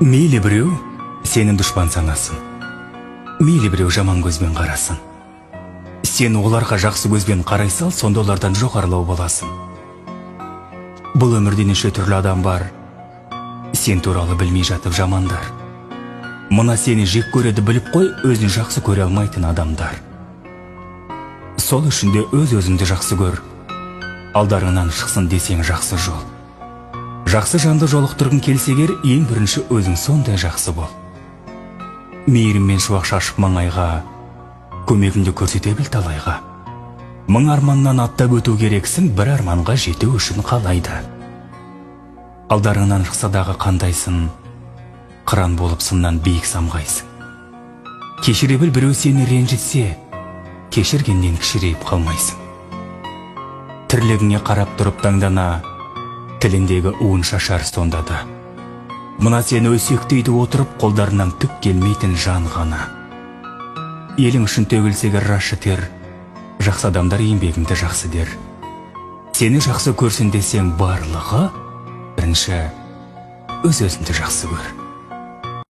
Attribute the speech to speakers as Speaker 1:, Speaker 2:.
Speaker 1: Мейлі біреу сені дұшпан санасын, мейлі біреу жаман көзбен қарасын. Сен оларға жақсы көзбен қарай сал, сонда олардан жоғарылау боласың. Бұл өмірде неше түрлі адам бар, сен туралы білмей жатып жамандар. Мына сені жек көреді біліп қой, өзін жақсы көре алмайтын адамдар. Сол үшін де өз өзіңді жақсы көр, алдарыңнан шықсын десең жақсы жол. Жақсы жанды жолықтырғың келсе егер, ең бірінші өзің сондай жақсы бол. Мейіріммен шуақ шашып маңайға, көмегіңді көрсете біл талайға. Мың арманнан аттап өту керексің, бір арманға жету үшін қалайды. Алдарыңнан шықса дағы қандайсың, қыран болып сыннан биік самғайсың. Кешіре біл біреу сені ренжітсе, кешіргеннен кішірейіп қалмайсың. Тірлігіңе қарап тұрып таңдана, тіліндегі уын шашар сонда да. Мына сені өсектейді отырып, қолдарынан түк келмейтін жан ғана. Елің үшін төгілсе егер расшы тер, жақсы адамдар еңбегіңді жақсы дер. Сені жақсы көрсін десең барлығы, бірінші өз өзіңді жақсы көр.